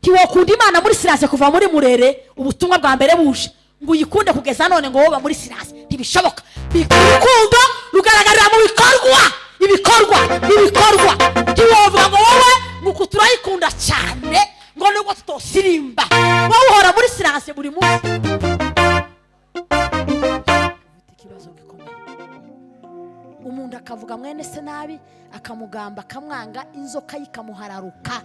Ntiwokunda Imana muri silence kuva muri murere, ubutumwa bwa mbere buje, ngo uyikunde kugeza none ngo woba muri silence. Ntibishoboka. Urukundo rugaragarira mu bikorwa, ibikorwa, ibikorwa. Ntiwovuga ngo wowe ngo turayikunda cyane, ngo nubwo tutosirimba, wowe uhora muri silence buri munsi. Ufite ikibazo gikomeye. Umuntu akavuga mwene se nabi, akamugamba, akamwanga, inzoka ikamuhararuka.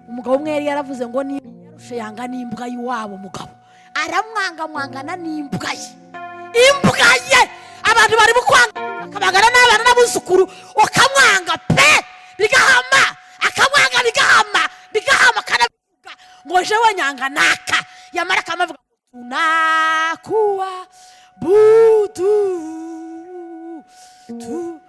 Umugabo umwe yari yaravuze ngo niba yarushe yanga n'imbwa y'iwabo. Umugabo aramwanga, mwangana n'imbwa ye, imbwa ye. Abantu bari kwanga, bakabangana n'abana n'abuzukuru. Ukamwanga pe, bigahama, akamwanga bigahama, bigahama, akanabivuga ngo jewe nyanga naka. Yamara akamavuga ngo tunakuwa budu tu.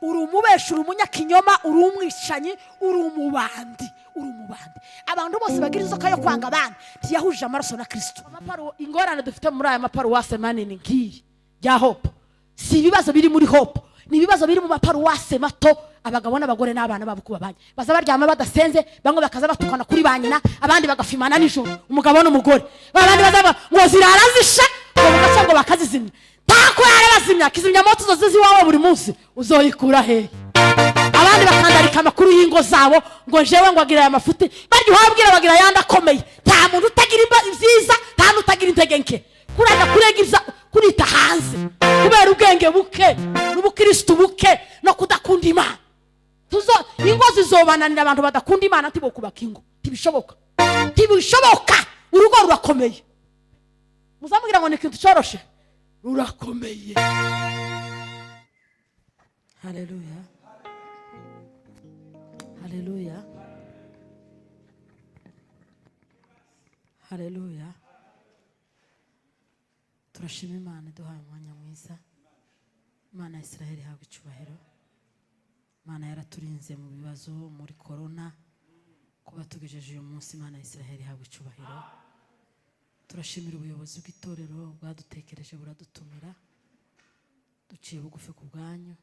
Uri umubeshi, uri umunyakinyoma, uri umwicanyi, uri umubandi, uri umubandi. Abantu bose bagira inzoka yo kwanga abandi ntiyahuje amaraso na Kirisito. Ingorane dufite muri aya maparuwase manini nk'iyi ya Hope si ibibazo biri muri Hope, ni ibibazo biri mu maparuwase mato. Abagabo n'abagore n'abana babo uko babanye, baza baryama badasenze, bamwe bakaza batukana kuri ba nyina, abandi bagafimana nijoro, umugabo n'umugore. Abandi baza ngo zirara zisha, ngo bugaca ngo bakazizimya. Tako yarabazimya kizimyamoto zose z'iwawe buri munsi uzoyikura hehe? Abandi bakandarika amakuru y'ingo zabo ngo jewe ngo agira aya mafuti. Barya uhabwira bagira ayandi akomeye. Nta muntu utagira ibyiza, nta n'utagira intege nke. Kurajya kurega ibya kurita hanze kubera ubwenge buke n'ubukirisitu buke no kudakunda Imana. Tuzo ingo zizobananira abantu badakunda Imana. Ntibokubaka ingo, ntibishoboka, ntibishoboka. Urugo rurakomeye. Muzamubwira ngo ni ikintu cyoroshe, rurakomeye. Haleluya, haleluya, haleluya! Turashima Imana iduhaye umwanya mwiza. Imana ya Israheli ihabwa icyubahiro. Imana yaraturinze mu bibazo muri korona, kuba tugejeje uyu munsi. Imana ya Israheli ihabwa icyubahiro. Turashimira ubuyobozi bw'itorero bwadutekereje, buradutumira. Duciye bugufi ku bwanyu.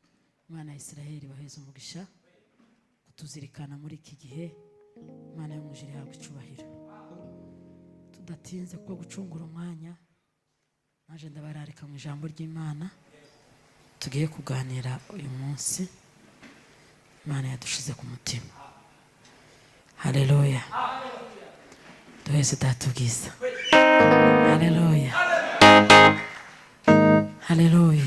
Imana ya Israheli ibaheze umugisha kutuzirikana muri iki gihe. Imana yo mu ijuru ihabwa icyubahiro. Tudatinze kuko gucungura umwanya, naje ndabararika mu ijambo ry'Imana tugiye kuganira uyu munsi. Imana yadushize ku mutima. Haleluya! Duheze Data ubwiza. Haleluya, haleluya!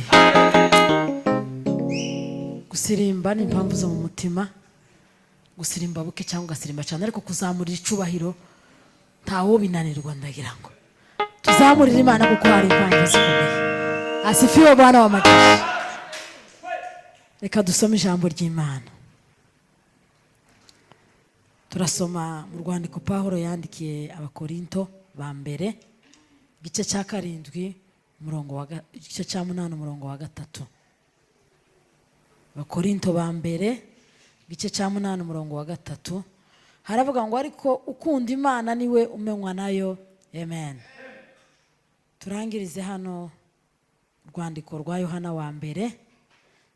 Gusirimba ni impamvu zo mu mutima, gusirimba buke cyangwa ugasirimba cyane, ariko kuzamurira icubahiro ntawo binanirwa. Ndagira ngo tuzamurire Imana kuko hari impamvu zikomeye. Asifiwe Bwana wa majeshi! Reka dusome ijambo ry'Imana. Turasoma mu rwandiko Pawulo yandikiye Abakorinto ba mbere, igice cya 7, umurongo wa igice cya 8, umurongo wa 3. Abakorinto ba mbere, igice cya 8, umurongo wa 3, haravuga ngo: "Ariko ukunda Imana niwe umenywa nayo." Amen. Turangirize hano urwandiko rwa Yohana wa mbere,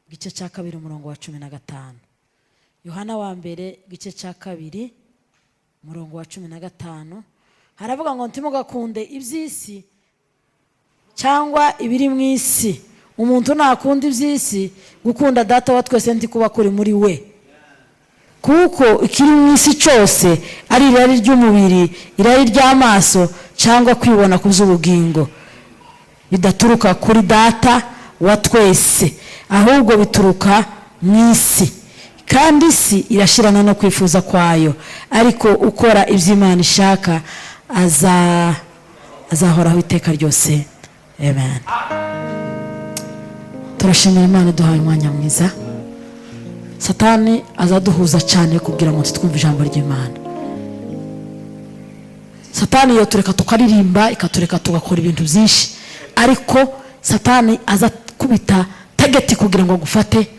igice cya 2, umurongo wa 15. Yohana wa mbere, igice cya 2, umurongo wa 15, haravuga ngo: "Ntimugakunde iby'isi cyangwa ibiri mu isi. Umuntu nakunda iby'isi, gukunda Data wa twese ntikuba kuri muri we. Kuko ikiri mu isi cyose, ari irari ry'umubiri, irari ry'amaso cyangwa kwibona ku by'ubugingo, bidaturuka kuri Data wa twese, ahubwo bituruka mu isi. Kandi isi irashirana no kwifuza kwayo, ariko ukora ibyo Imana ishaka azahoraho iteka ryose." Amen. Turashimira Imana iduhaye umwanya mwiza. Satani azaduhuza cyane kugira ngo twumve ijambo ry'Imana. Satani iyo tureka tukaririmba, ikatureka tugakora ibintu byinshi, ariko Satani aza kubita target kugira ngo agufate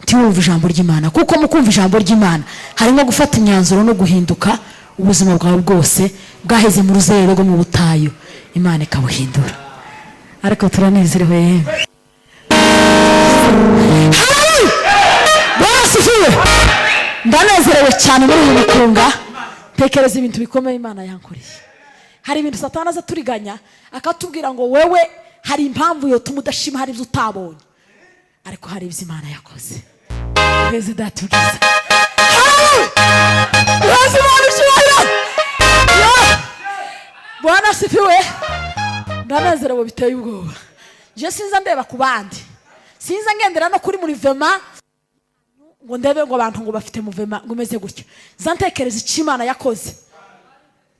ntiwumve ijambo ry'Imana, kuko mu kumva ijambo ry'Imana harimo gufata imyanzuro no guhinduka. Ubuzima bwawe bwose bwaheze mu ruzerero rwo mu butayu, Imana ikabuhindura. Ariko turanezerewe yemwe. Haleluya! Bwana asifiwe! Ndanezerewe cyane muri uyu mukunga. Tekereza ibintu bikomeye Imana yankoreye. Hari ibintu Satani aza turiganya, akatubwira ngo wewe hari impamvu yotuma udashima, hari ibyo utabonye, ariko hari ibyo Imana yakoze. Perezida tubwiza Imana icyubahiro. Bwana asifiwe. Ndanezerewe biteye ubwoba. Je sinza ndeba ku bandi, sinza ngendera no kuri mouvement ngo ndebe ngo abantu ngo bafite mouvement ngo umeze gutya. Nza ntekereza icyo Imana yakoze,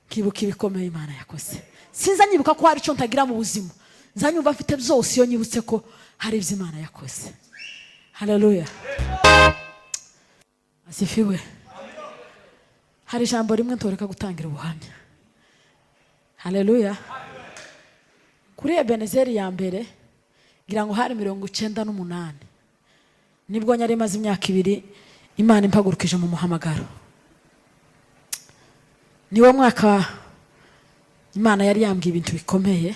nkibuka ibikomeye Imana yakoze. Sinza nyibuka ko hari icyo ntagira mu buzima, nza nyumva mfite byose iyo nyibutse ko hari ibyo Imana yakoze. Haleluya, asifiwe. Hari ijambo rimwe ntoreka gutangira ubuhamya. Haleluya. Kuri Ebenezeri ya mbere, ngira ngo hari 98, nibwo nyari maze imyaka 2 Imana impagurukije mu muhamagaro. Niwo mwaka Imana yari yambwiye ibintu bikomeye.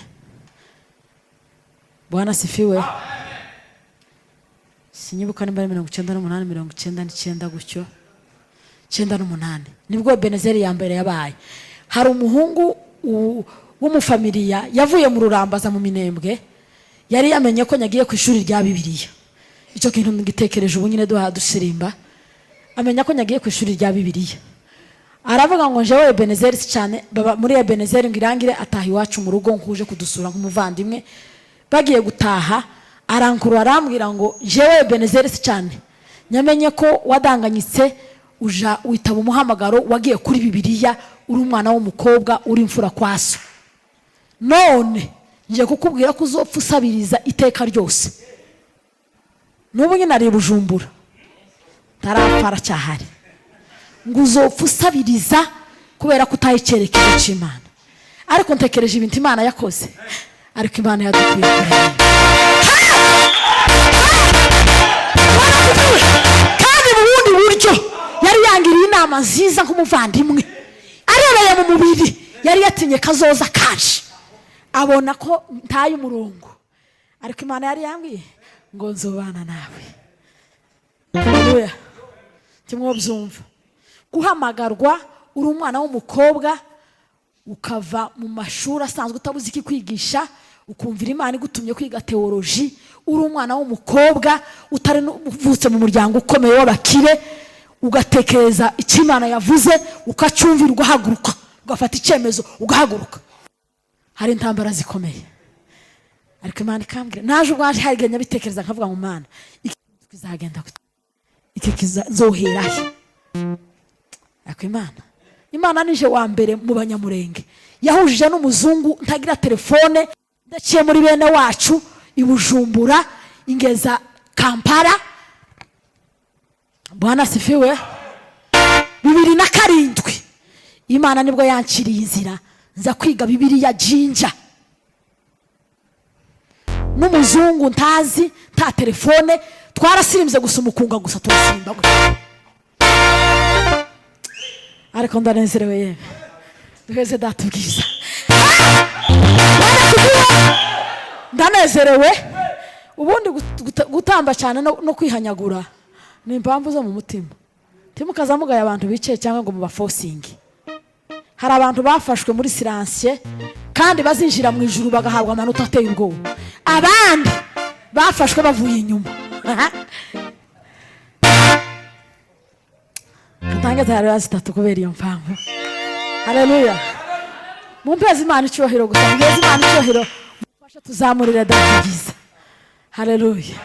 Bwana sifiwe. Sinyibuka nimba ari 98, 99 gutyo, 98 nibwo Ebenezeri ya mbere yabaye. Hari umuhungu w'umufamiliya yavuye mu Rurambaza mu Minembwe, yari yamenye ko nyagiye ku ishuri rya Bibiliya. Icyo kintu ngitekereje ubu nyine duha dusirimba. Amenya ko nyagiye ku ishuri rya Bibiliya, aravuga ngo njewe Ebenezeri si cyane baba muri Ebenezeri ngo irangire ataha iwacu mu rugo nkuje kudusura nk'umuvandimwe. Bagiye gutaha arankurura arambwira ngo njewe Ebenezeri si cyane nyamenye ko wadanganyitse uja witaba umuhamagaro, wagiye kuri Bibiliya, uri umwana w'umukobwa, uri imfura kwa so, none ngiye kukubwira ko uzopfa usabiriza iteka ryose. N'ubu nyine ari i Bujumbura, ntarapfa aracyahari. Ngo uzopfa usabiriza kubera ko utaha icyerekezo cy'Imana. Ariko ntekereje ibintu Imana yakoze, ariko Imana yadukwiye kureba. Kandi mu bundi buryo yari yangiriye inama nziza nk'umuvandimwe, arebeye mu mubiri yari yatinye kazoza kaje, abona ko ntaye umurongo, ariko Imana yari yambwiye ngo nzobana nawe. Haleluya. Kimwe byumva guhamagarwa uri umwana w'umukobwa, ukava mu mashuri asanzwe utabuze iki kwigisha, ukumvira Imana igutumye kwiga teoloji, uri umwana w'umukobwa utari uvutse mu muryango ukomeye w'abakire, ugatekereza icyo Imana yavuze ukacyumvira, ugahaguruka, ugafata icyemezo ugahaguruka. Hari intambara zikomeye, ariko Imana ikambwira. Naje ubwaje hari igihe nyabitekereza nkavuga ngo Mana, iki kizagenda gute, iki kizohera he? Ariko Imana nije wa mbere mu Banyamurenge yahujije n'umuzungu ntagira telefone, ndaciye muri bene wacu i Bujumbura ingeza Kampala. Bwana sifiwe. 2007 Imana nibwo yanciriye inzira nza kwiga Bibiliya Jinja n'umuzungu ntazi, nta telefone, twarasirimbye gusa umukunga gusa turasimba gusa. Ariko ndanezerewe yewe, duheze Data ubwiza. Ndanezerewe. Ubundi gutamba cyane no kwihanyagura ni impamvu zo mu mutima. Ntimukazamugaye abantu bicaye cyangwa ngo mubafosinge. Hari abantu bafashwe muri siransiye kandi bazinjira mu ijuru bagahabwa amanota ateye ubwoba, abandi bafashwe bavuye inyuma. Katange haleluya zitatu kubera iyo mpamvu. Haleluya. Mumpeze Imana icyubahiro gusa, mumpeze Imana icyubahiro, mufashe tuzamurire Data byiza. Haleluya.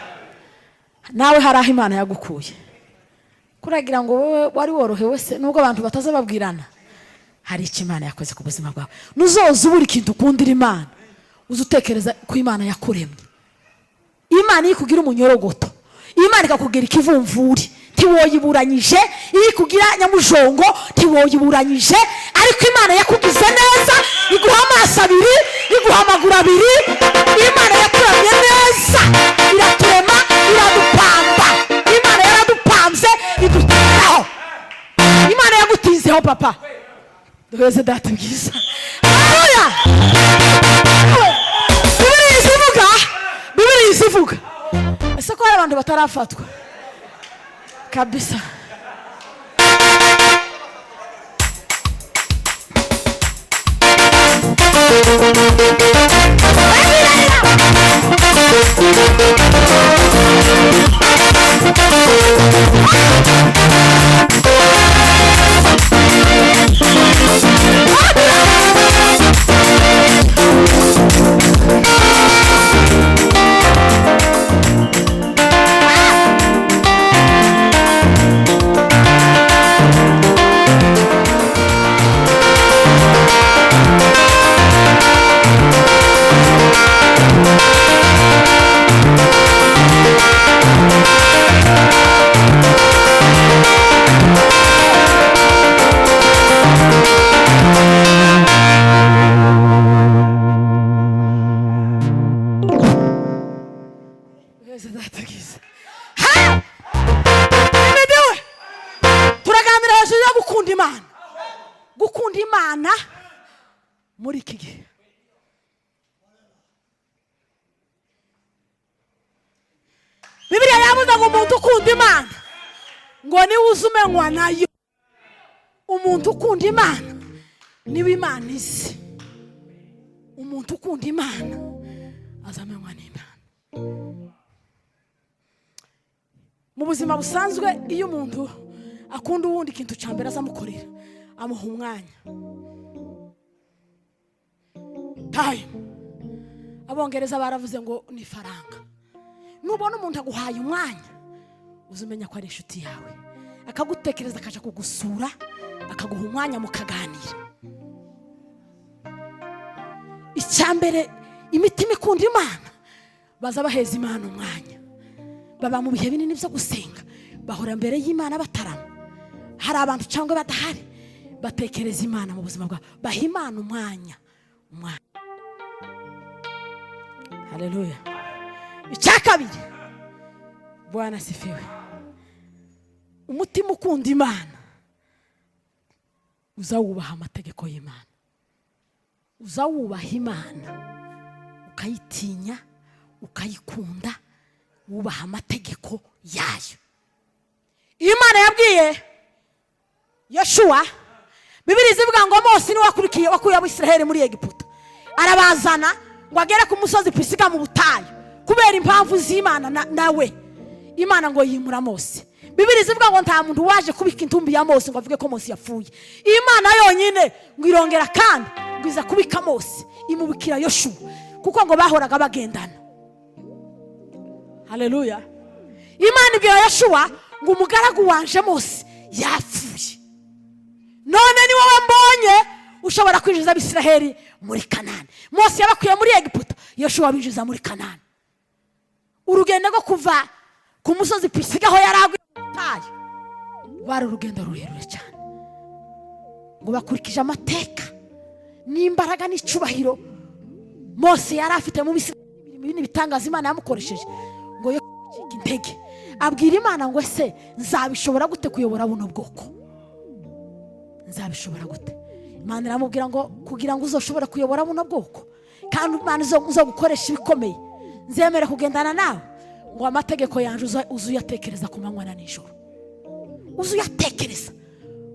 Nawe hari aho Imana yagukuye, kuragira ngo wowe wari worohewe se, nubwo abantu batazababwirana, hari icyo Imana yakoze ku buzima bwawe. Nuzoza ubura ikintu ukundira Imana, uze utekereza ko Imana yakuremye. Imana iyo ikugira umunyorogoto, Imana ikakugira ikivumvuri, ntiwoyiburanyije. Iyo ikugira nyamujongo, ntiwoyiburanyije. Ariko Imana yakugize neza, iguha amaso abiri, iguha amaguru abiri. Imana yaturemye neza, iraturema, iradupamba. Imana yaradupanze, iduteraho. Imana yagutinzeho papa. Duheze Data bwiza. Haleluya. Bibiliya izivuga. Ese ko hari abantu batarafatwa kabisa? Turaganira hejuru yo gukunda Imana, gukunda Imana muri iki gihe. Bibiliya yavuze ngo umuntu ukunda Imana ngo niwe uzumenywa nayo. Umuntu ukunda Imana niwe Imana izi. Umuntu ukunda Imana azamenywa n'Imana. Mu buzima busanzwe iyo umuntu akunda uwundi, ikintu cya mbere azamukorera amuha umwanya, time. Abongereza baravuze ngo ni faranga. Nubona umuntu aguhaye umwanya, uzumenya ko ari inshuti yawe, akagutekereza, akaja kugusura, akaguha umwanya mukaganira. Icya mbere, imitima ikunda Imana baza baheza Imana umwanya, baba mu bihe binini byo gusenga, bahora mbere y'Imana batarama, hari abantu cyangwa badahari, batekereza Imana mu buzima bwabo, baha Imana umwanya, umwanya. Haleluya. Icya kabiri, Bwana asifiwe, umutima ukunda Imana uzawubaha amategeko y'Imana, uzawubaha Imana, ukayitinya, ukayikunda, wubaha amategeko yayo. Imana yabwiye Yoshuwa, Bibiliya ivuga ngo Mose niwe wakurikiye, wakuye Abisiraheli muri Egiputa, arabazana ngo agere ku musozi Pisiga mu butayu. Kubera impamvu z'Imana nawe Imana ngo yimura Mose. Bibiliya ivuga ngo nta muntu waje kubika intumbi ya Mose ngo avuge ko Mose yapfuye. Imana yonyine ngo irongera kandi ngo iza kubika Mose, imubikira Yoshuwa, kuko ngo bahoraga bagendana. Haleluya. Imana ibwira Yoshuwa ngo umugaragu wanje Mose yapfuye, none ni wowe mbonye ushobora kwinjiza Abisiraheli muri Kanani. Mose yabakuye muri Egiputa, Yoshuwa abinjiza muri Kanani. Urugendo rwo kuva ku musozi Pisiga aho yari aguye mu butayu rwari urugendo rurerure cyane, ngo bakurikije amateka n'imbaraga n'icyubahiro Mose yari afite mu Bisiraheli, imirimo n'ibitangaza Imana yamukoresheje, ngo yo gucika intege, abwira Imana ngo ese nzabishobora gute kuyobora buno bwoko, nzabishobora gute? Imana iramubwira ngo kugira ngo uzoshobore kuyobora buno bwoko, kandi Imana izogukoresha ibikomeye, nzemere kugendana nawe, ngo amategeko yanje uzuyatekereza ku manywa na nijoro, uzuyatekereza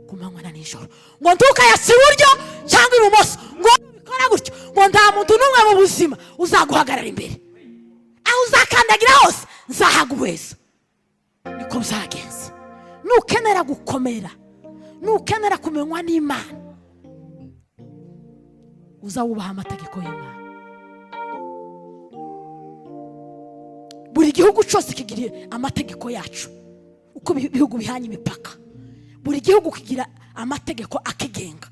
ku manywa na nijoro, ngo ntukayase iburyo cyangwa ibumoso, ngo ubikora gutyo, ngo nta muntu n'umwe mu buzima uzaguhagarara imbere, aho uzakandagira hose nzahaguheza. Niko byagenze. Nukenera gukomera, nukenera kumenywa n'Imana, uzawubaha amategeko y'Imana. Buri gihugu cyose kigira amategeko yacu, uko ibihugu bihanye imipaka, buri gihugu kigira amategeko akigenga.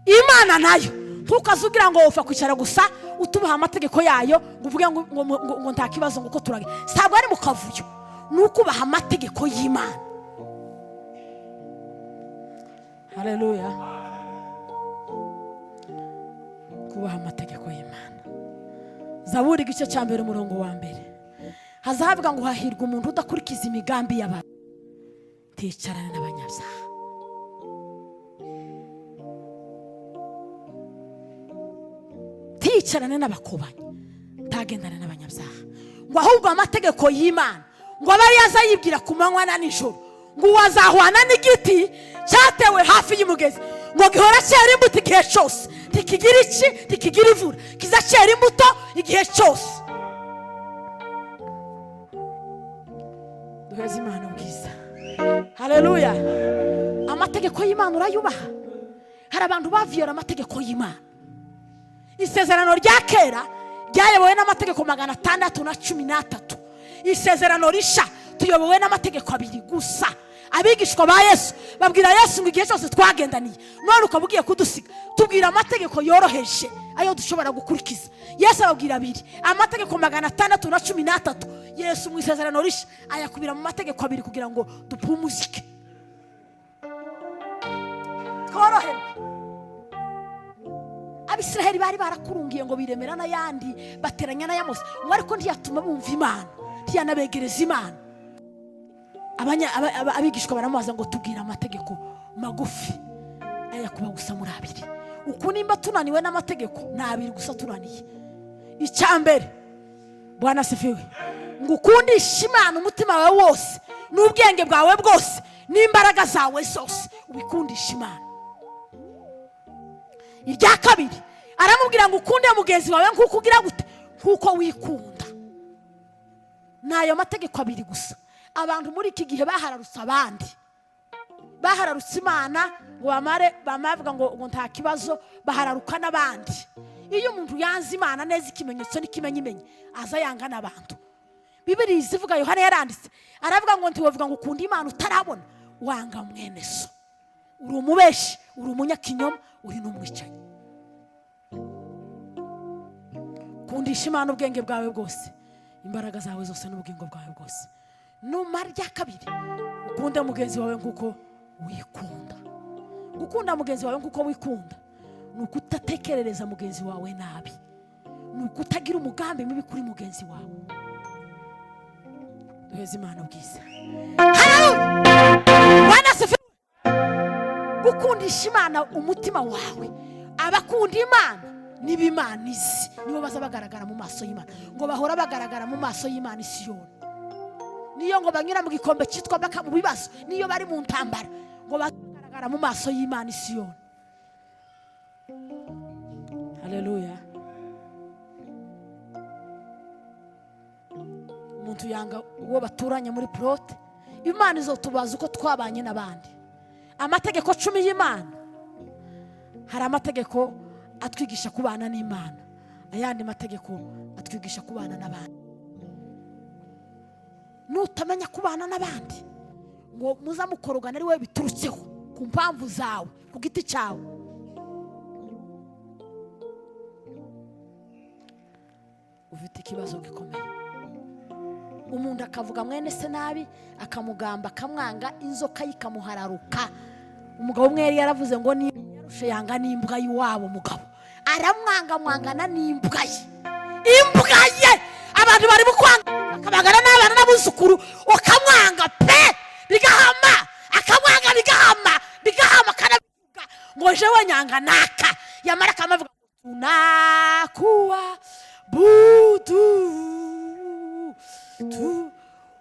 Imana nayo ntukazugira ngo upfa kwicara gusa utubaha amategeko yayo, ngo uvuge ngo nta kibazo, ngo uko turage, ntabwo ari mu kavuyo, ni ukubaha amategeko y'Imana. Haleluya. Kubaha amategeko y'Imana. Zaburi igice cya mbere umurongo wa mbere, hazavuga ngo hahirwa umuntu udakurikiza imigambi y'abantu, nticarane n'abanyabyaha. Ntiyicarane n'abakobanyi, ntagendane n'abanyabyaha, ngo ahubwo amategeko y'Imana ngo abe yaza yibwira ku manywa na nijoro, ngo uwazahwana n'igiti cyatewe hafi y'umugezi, ngo gihora cyera imbuto igihe cyose, Ntikigira iki, ntikigira ivura, kizacera imbuto igihe cyose. Duheze Imana ubwiza. Haleluya. Amategeko y'Imana urayubaha. Hari abantu baviyora amategeko y'Imana. Isezerano rya kera ryayobowe n'amategeko 613. Isezerano risha tuyobowe n'amategeko 2 gusa. Abigishwa ba Yesu babwira Yesu ngo igihe cyose twagendaniye none ukaba ugiye kudusiga, tubwira amategeko yoroheje ayo dushobora gukurikiza. Yesu ababwira 2, amategeko 613. Yesu mu isezerano risha ayakubira mu mategeko 2 kugira ngo dupumuzike, tworoherwe. Abisiraheli bari barakurungiye ngo biremera n'ayandi, bateranya n'aya Mose, ngo ariko ntiyatuma bumva Imana, ntiyanabegereza Imana. Abigishwa baramubaza ngo tubwire amategeko magufi ayakuba gusa muri 2. Uku nimba tunaniwe n'amategeko ni 2 gusa tunaniye. Icya mbere, Bwana asifiwe, ngo ukundishe Imana umutima wawe wose n'ubwenge bwawe bwose n'imbaraga zawe zose, ubikundishe Imana. Irya kabiri aramubwira ngo ukunde mugenzi wawe nk'uko ugira gute, nk'uko wikunda. Nayo mategeko 2 gusa. Abantu muri iki gihe bahararutse abandi, bahararutse Imana ngo bamare bamavuga ngo nta kibazo, bahararuka n'abandi. Iyo umuntu yanze Imana neza ikimenyetso n'ikimenyimenyi aza yanga n'abantu. Bibiliya izivuga, Yohana yaranditse aravuga ngo ntiwavuga ngo ukunda Imana utarabona, wanga mwene so. Uri umubeshi, uri umunyakinyoma, uri n'umwicanyi. Kundisha Imana ubwenge bwawe bwose, imbaraga zawe zose n'ubugingo bwawe bwose. Numara rya kabiri ukunde mugenzi wawe nkuko wikunda. Gukunda mugenzi wawe nkuko wikunda ni ukutatekerereza mugenzi wawe nabi, ni ukutagira umugambi mubi kuri mugenzi wawe. Duheze Imana ubwiza. Haleluya. Bwana asifiwe. Gukundisha Imana umutima wawe. Abakunda Imana niba Imana izi, nibo baza bagaragara mu maso y'Imana, ngo bahora bagaragara mu maso y'Imana Isiyoni. Niyo ngo banyura mu gikombe cyitwa baka mu bibazo, niyo bari mu ntambara, ngo bagaragara mu maso y'Imana Isiyoni. Haleluya. Umuntu yanga uwo baturanye muri plot, Imana izotubaza uko twabanye n'abandi. Amategeko 10 y'Imana, hari amategeko atwigisha kubana n'Imana, ayandi mategeko atwigisha kubana n'abandi. Nutamenya kubana n'abandi ngo muzamukorogana ari we biturutseho ku mpamvu zawe ku giti cyawe, ufite ikibazo gikomeye. Umuntu akavuga mwene se nabi, akamugamba, akamwanga, inzoka yikamuhararuka. Umugabo umwe yari yaravuze ngo ni yarushe yanga n'imbwa y'iwabo. Mugabo aramwanga, mwangana n'imbwa ye, imbwa ye. Abantu bari bukwanga akabagana n'abana n'abuzukuru, ukamwanga pe bigahama, akamwanga bigahama, bigahama, kanavuga ngo jewe nyanga naka, yamara akamavuga tunakuwa budu tu.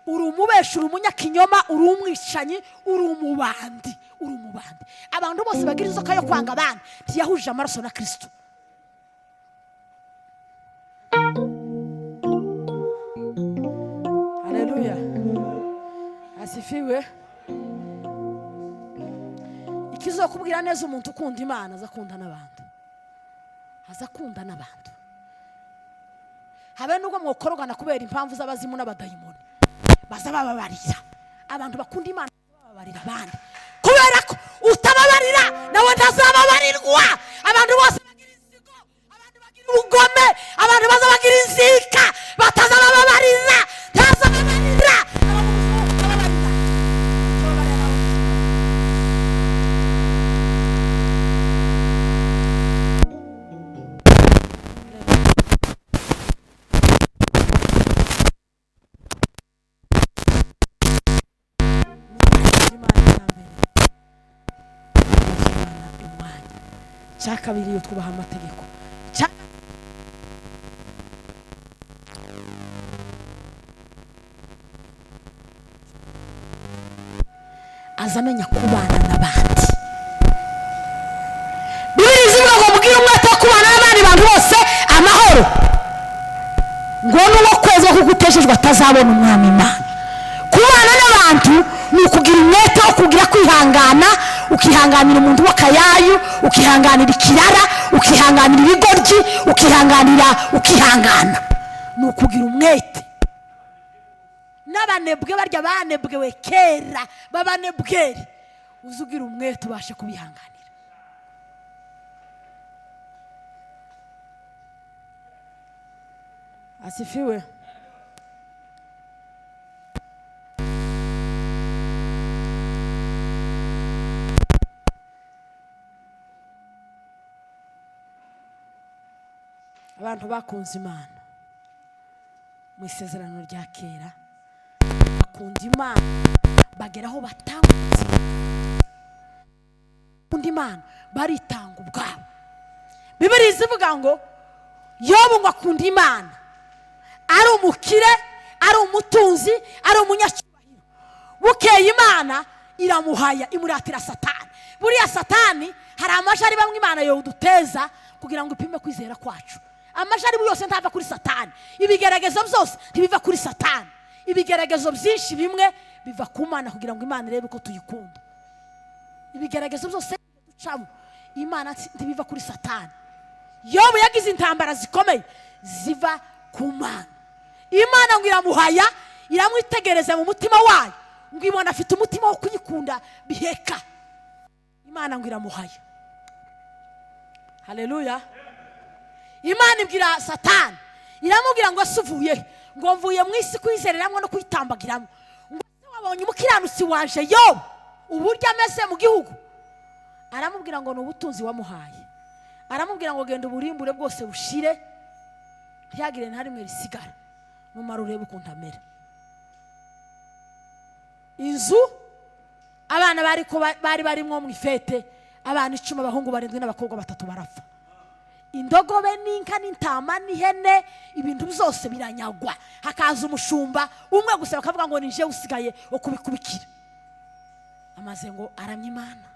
Uri umubeshi, uri umunyakinyoma, uri umwicanyi, uri umubandi, uri umubandi. Abantu bose bagira inzoka yo kwanga abandi ntiyahuje amaraso na Kristo. Haleluya. Asifiwe. Ikizokubwira neza umuntu ukunda Imana azakunda n'abantu, azakunda n'abantu. Habe nubwo mwokorogana kubera impamvu z'abazimu n'abadayimoni, baza bababarira. Abantu bakunda Imana bababarira abandi, kubera ko utababarira nawe ntazababarirwa. Abantu bose bagira inzigo, abantu bagira ubugome, abantu baza bagira inzika, batazababarira, ntazababarira. Cya kabiri, iyo twubaha amategeko. Azamenya kubana n'abandi. Bibiliya ivuga ngo mugire umwete wo Ngo n'uwo kwezwa kuko uteshejwe atazabona umwami Imana. Kubana n'abantu ni ukugira umwete wo kugira kwihangana, ukihanganira umuntu w'akayayu, ukihanganira ikirara, ukihanganira ibigoryi, ukihanganira, ukihangana. Ni ukugira umwete. N'abanebwe barya banebwewe kera babanebwere, uzugira umwete ubashe kubihanganira. Asifiwe. Abantu bakunze Imana mu isezerano rya kera, bakunda Imana bageraho batanga Imana, baritanga ubwabo. Bibiliya ivuga ngo Yobu ngo akunda Imana, ari umukire, ari umutunzi, ari umunyacyubahiro. Bukeye Imana iramuhaya, imuratira Satani. Buriya Satani hari amajari bamwe Imana yoduteza kugira ngo ipime kwizera kwacu. Amajari yose ntava kuri Satani, ibigeragezo byose ntibiva kuri Satani, ibigeragezo byinshi bimwe biva ku Mana kugira ngo Imana irebe ko tuyikunda. Ibigeragezo byose ducamo Imana ntibiva kuri Satani. Yobu yagize intambara zikomeye ziva ku Mana. Imana ngo iramuhaya, iramwitegereza mu mutima wayo, ngo ibona afite umutima wo kuyikunda biheka. Imana ngo iramuhaya. Haleluya. Imana ibwira Satani, iramubwira ngo asuvuye, ngo mvuye mu isi kwizereramwo no kwitambagiramo, ngo se wabonye umukiranutsi waje Yobu uburyo ameze mu gihugu. Aramubwira ngo ni ubutunzi wamuhaye, aramubwira ngo genda uburimbure bwose bushire, ntihagire na rimwe risigara, numara urebe ukuntu amera. Inzu abana bari barimwo mu ifete, abana 10, abahungu 7 n'abakobwa 3 barapfa. Indogobe n'inka n'intama n'ihene, ibintu byose biranyagwa. Hakaza umushumba umwe gusa bakavuga ngo nije usigaye wo kubikubikira. Amaze ngo aramye Imana,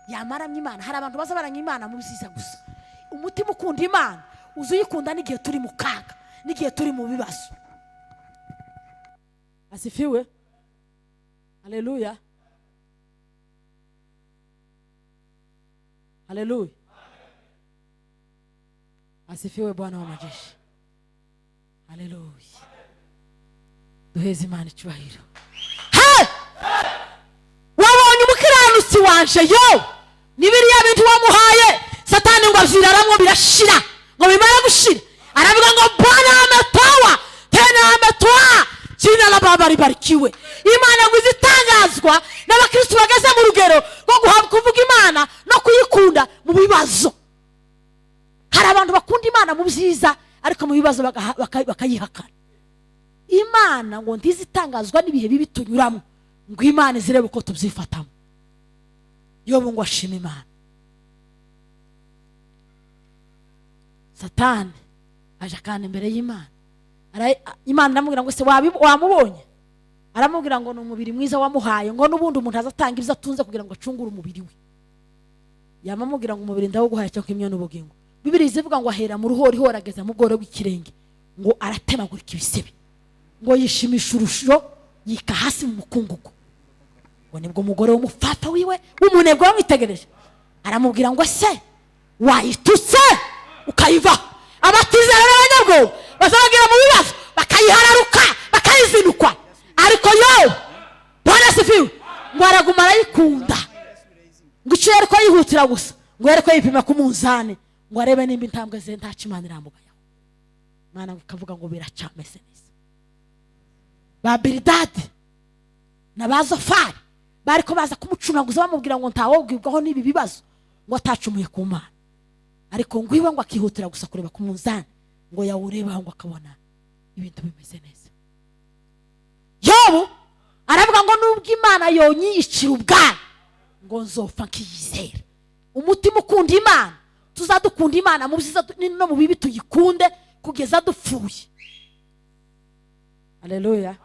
yamaramye Imana. Hari abantu baza baramya Imana mu byiza gusa. Umutima ukunda Imana uzuyikunda n'igihe turi mu kaga, n'igihe turi mu bibazo. Asifiwe. Haleluya. Haleluya. Asifiwe Bwana wa majeshi. Haleluya. Duheze Imana icyubahiro. Hey! Wabonye umukiranutsi wanje yo, ni biriya bintu wamuhaye. Satani ngo avyiraramwo birashira, ngo bimara gushira aravuga ngo Bwana ametoa tena ametoa, jina la Baba libarikiwe. Imana ngo izitangazwa n'abakristo bageze mu rugero rwo guhabwa kuvuga Imana no kuyikunda mu bibazo. Hari abantu bakunda Imana mu byiza ariko mu bibazo bakayihakana. Imana ngo ntizitangazwa n'ibihe bibi tunyuramo, ngo Imana izirebe uko tubyifatamo. Yobu ngo ashima Imana. Satani aje akana imbere y'Imana, Imana iramubwira ngo se wamubonye? Aramubwira ngo ni umubiri mwiza wamuhaye, ngo n'ubundi umuntu azatanga ibyo atunze kugira ngo acungure umubiri we. Yamamubwira ngo umubiri ndawuguhaye cyo kimwe n'ubugingo. Bibiliya ivuga ngo ahera mu ruhorihori ageza mu bworo bw'ikirenge, ngo aratemagurika ibisebe, ngo yishimisha urusho, yika hasi mu mukungugu. Ngo nibwo umugore w'umupfapfa wiwe w'umunebwe wamwitegereje aramubwira ngo se wayitutse ukayivaho. Abatizera n'abanyabwoba bazabagira mu bibazo bakayihararuka bakayizinukwa, ariko yo Bwana asifiwe, ngo araguma arayikunda, ngo icyo yariko yihutira gusa ngo yariko yipima ku munzani ngo arebe nimba intambwe ze ntaco Imana iramugayaho. Imana ikavuga ngo biracameze neza. Ba Bilidadi na ba Zofari bariko baza kumucunaguza bamubwira ngo ntawobwibwaho n'ibi bibazo, ngo atacumuye ku Mana, ariko ngwiwe ngo akihutira gusa kureba ku munzani ngo yawurebaho ngo akabona ibintu bimeze neza. Yobu aravuga ngo nubwo Imana yonyiyicira ubwayo ngo nzopfa nkiyizera. Umutima ukunda Imana, tuzadukunda Imana mu byiza no mu bibi, tuyikunde kugeza dupfuye. Haleluya.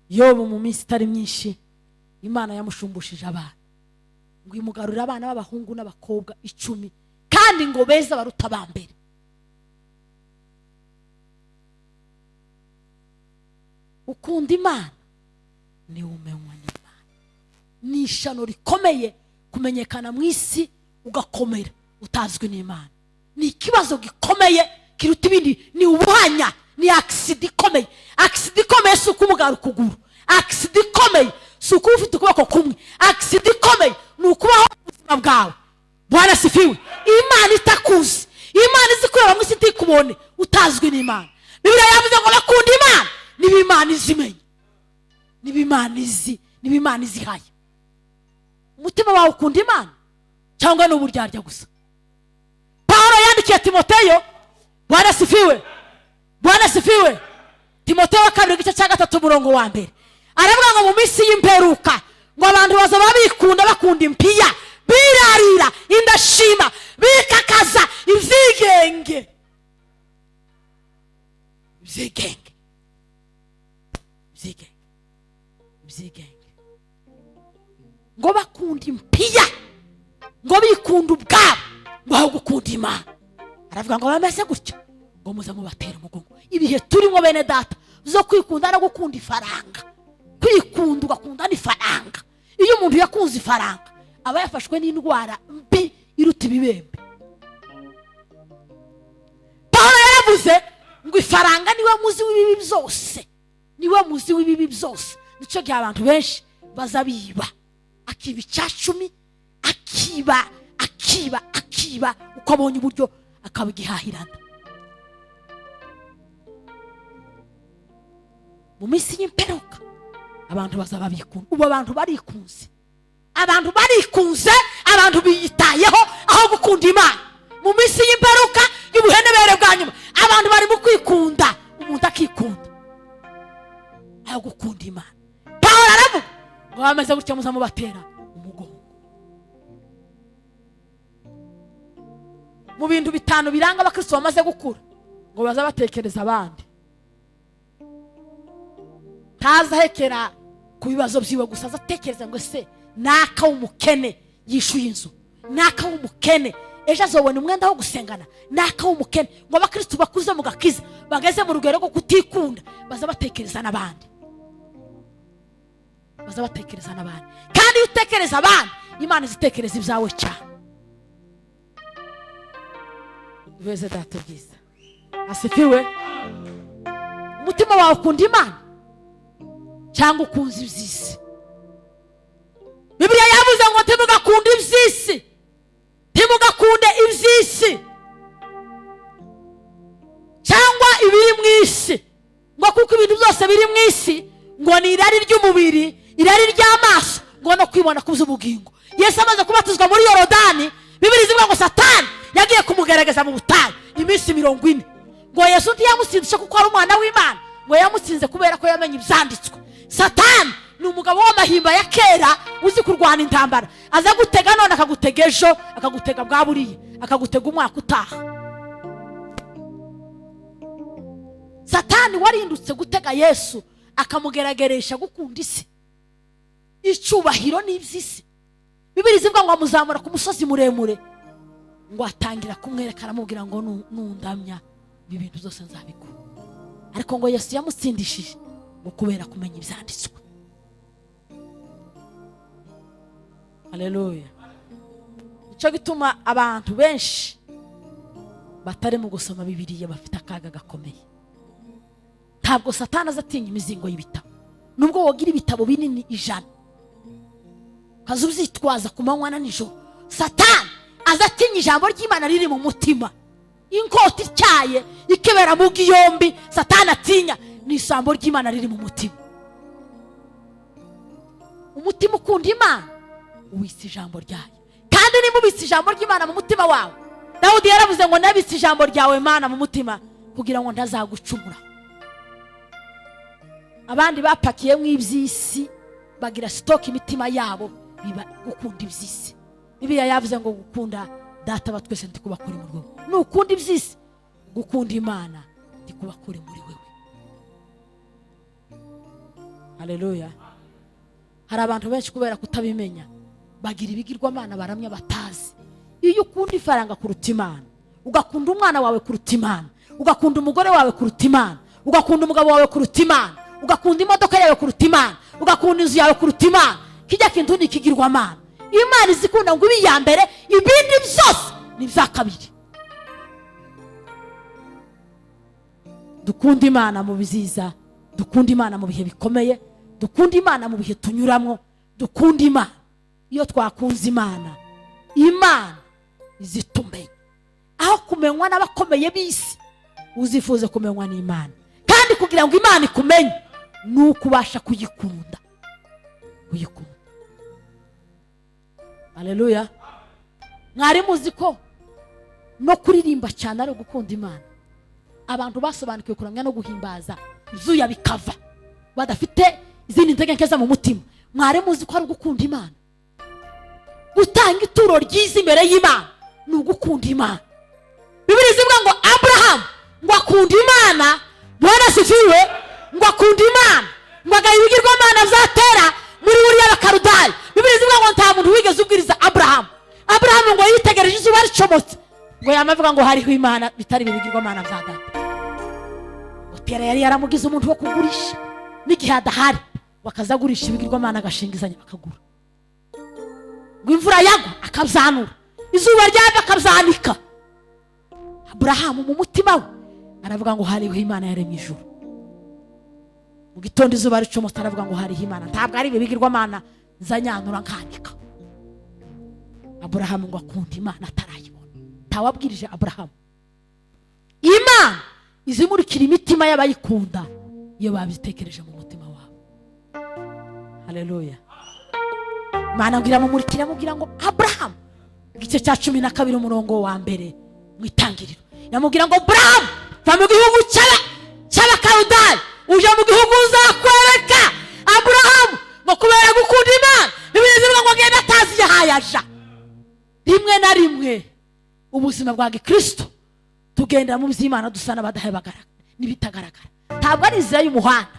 Yobu mu minsi itari myinshi Imana yamushumbushije abana, ngo imugarurire abana b'abahungu n'abakobwa 10, kandi ngo beza baruta abambere. Ukunda Imana niwe umenywa n'Imana. Ni ishano rikomeye kumenyekana mu isi ugakomera utazwi n'Imana. Ni ikibazo gikomeye kiruta ibindi, ni ubuhanya, ni accident ikomeye. Accident ikomeye si ukumugara ukuguru, accident ikomeye si ukuba ufite ukuboko kumwe, accident ikomeye ni ukubaho ubuzima bwawe. Bwana sifiwe. Imana itakuzi, Imana izi kureba mu isi ntikubone, utazwi n'Imana. Bibiliya yavuze ngo bakunda Imana niba Imana izimenya, niba Imana izi, niba Imana izihaye. Umutima wawe ukunda Imana cyangwa ni uburyarya gusa? Pawulo yandikiye Timoteyo, Bwana sifiwe, Bwana sifiwe, Timoteyo wa kabiri igice cya 3 umurongo wa 1, aravuga ngo mu minsi y'imperuka ngo abantu bazaba bikunda, bakunda impiya, birarira, indashima, bikakaza, ibyigenge, ibyigenge, ibyigenge, ibyigenge, ngo bakunda impiya, ngo bikunda ubwabo, ngo aho gukunda Imana. Aravuga ngo bameze gutyo ngo muze mubatera umugongo. Ibihe turimo bene data zo kwikunda no gukunda ifaranga, kwikunda ugakunda n'ifaranga. Iyo umuntu yakunze ifaranga aba yafashwe n'indwara mbi iruta ibibembe. Pawulo yaravuze ngo ifaranga niwe muzi w'ibibi byose, niwe muzi w'ibibi byose. Nicyo gihe abantu benshi baza biba, akiba 10, akiba, akiba, akiba uko abonye uburyo, akaba igihahirana. Mu minsi y'imperuka abantu bazaba bikunda. Ubu abantu barikunze, abantu barikunze, abantu biyitayeho aho gukunda Imana. Mu minsi y'imperuka y'ubuhenebere bwa nyuma abantu bari mu kwikunda, umuntu akikunda aho gukunda Imana. Pawulo aravuga ngo bameze gutya muza mubatera umugongo. Mu bintu 5 biranga abakristo bamaze gukura ngo baza batekereza abandi, ntazahekera ku bibazo byiwe gusa, azatekereza ngo se naka w'umukene yishuye inzu, naka w'umukene ejo azobona umwenda wo gusengana, naka w'umukene. Ngo abakristo bakuze mu gakiza bageze mu rugero rwo kutikunda baza batekereza n'abandi, baza batekereza n'abandi. Kandi iyo utekereza abandi, Imana izitekereza ibyawe cyane. Duheze data byiza, asifiwe. Umutima wawe ukunda Imana cyangwa ukunze iby'isi? Bibiliya yavuze ngo ntimugakunde iby'isi, ntimugakunde iby'isi cyangwa ibiri mu isi, ngo kuko ibintu byose biri mu isi ngo ni irari ry'umubiri, irari ry'amaso, ngo no kwibona ku by'ubugingo. Yesu amaze kubatizwa muri Yorodani, Bibiliya ivuga ngo Satani yagiye kumugaragaza mu butayu iminsi 40. Ngo Yesu ntiyamutsindisha kuko ari umwana w'Imana, ngo yamutsinze kubera ko yamenye ibyanditswe. Satani ni umugabo w'amahimba ya kera uzi kurwana intambara, aza gutega none akagutega ejo, akagutega bwa buriye, akagutega umwaka utaha. Satani warindutse gutega Yesu akamugerageresha gukunda isi, icyubahiro n'iby'isi. Bibiliya ivuga ngo amuzamura ku musozi muremure, ngo atangira kumwereka, aramubwira ngo nundamya ibi bintu byose nzabiguha. Ariko ngo Yesu yamutsindishije ngo kubera kumenya ibyanditswe. Haleluya. Nicyo gituma abantu benshi batari mu gusoma Bibiliya bafite akaga gakomeye. Ntabwo Satani azatinya imizingo y'ibitabo, nubwo wogira ibitabo binini 100 ukaza ubyitwaza ku manywa na nijoro, Satani azatinya ijambo ry'Imana riri mu mutima. Inkota ityaye ikebera mu yombi, Satani atinya ni ijambo ry'Imana riri mu mutima. Umutima ukunda Imana ubitse ijambo ryayo, kandi niba ubitse ijambo ry'Imana mu mutima wawe, Dawudi yaravuze ngo nabitse ijambo ryawe Mana mu mutima kugira ngo ntazagucumura. Abandi bapakiyemo iby'isi bagira stock imitima yabo biba gukunda iby'isi. Bibiliya yavuze ngo gukunda data wa twese ndikuba kuri muri wewe, nukunda iby'isi gukunda Imana ndikuba kuri muri wewe. Haleluya. Hari abantu benshi kubera kutabimenya bagira ibigirwamana baramya batazi. Iyo ukunda ifaranga kuruta Imana, ugakunda umwana wawe kuruta Imana, ugakunda umugore wawe kuruta Imana, ugakunda umugabo wawe kuruta Imana, Ugakunda imodoka yawe kuruta Imana, ugakunda inzu yawe kuruta Imana, kijya kintu ni ikigirwamana. Imana izikunda ngo ibe iya mbere, ibindi byose ni ibya kabiri. Dukunda Imana mu biziza, dukunda Imana mu bihe bikomeye, dukunda Imana mu bihe tunyuramo, dukunda Imana. Iyo twakunze Imana, Imana izitumenya. Aho kumenywa n'abakomeye b'isi, uzifuze kumenywa n'Imana. Kandi kugira ngo Imana ikumenye ni uko ubasha kuyikunda, kuyikunda. Haleluya. Mwari muzi ko no kuririmba cyane ari ugukunda Imana? Abantu basobanukiwe kuramya no guhimbaza izuya bikava, badafite izindi ntege nke zo mu mutima. Mwari muzi ko ari ugukunda Imana? Gutanga ituro ryiza imbere y'Imana ni ugukunda Imana. Bibiliya ivuga ngo Abraham ngo akunda Imana, Bwana asifiwe, ngo akunda Imana, ngo agaha ibigirwamana byatera muri buriya Bakarudayi. Bibiliya ivuga ngo nta muntu wigeze ubwiriza Abraham. Abraham ngo yitegereje izuba ricomotse, ngo yama avuga ngo hariho Imana bitari ibigirwamana bya data. Tera yari yaramugize umuntu wo kugurisha, n'igihe adahari bakazagurisha ibigirwamana, agashingizanya bakagura. Ngo imvura yagwa akabyanura, izuba ryava akabyanika. Abraham mu mutima we aravuga ngo hariho Imana yaremye ijuru. Mu gitondo izuba ricomotse aravuga ngo hariho Imana, ntabwo ari ibigirwamana nzanyanura nkanika. Abraham ngo akunda Imana atarayibona. Ntawabwirije Abraham. Imana izimurikira imitima y'abayikunda iyo babitekereje mu mutima wabo. Haleluya. Imana ngo iramumurikira, amubwira ngo Abraham, igice cya 12 umurongo wa mbere mu itangiriro, yamubwira ngo Abraham, va mu gihugu cy'Abakaludaya uje mu gihugu uzakwereka. Abraham ngo kubera gukunda Imana, Bibiliya ivuga ngo agenda atazi yahaye aja. Rimwe na rimwe ubuzima bwa Gikristo tugendera mu by'Imana dusa n'abadahebagaragara n'ibitagaragara. Ntabwo ari inzira y'umuhanda.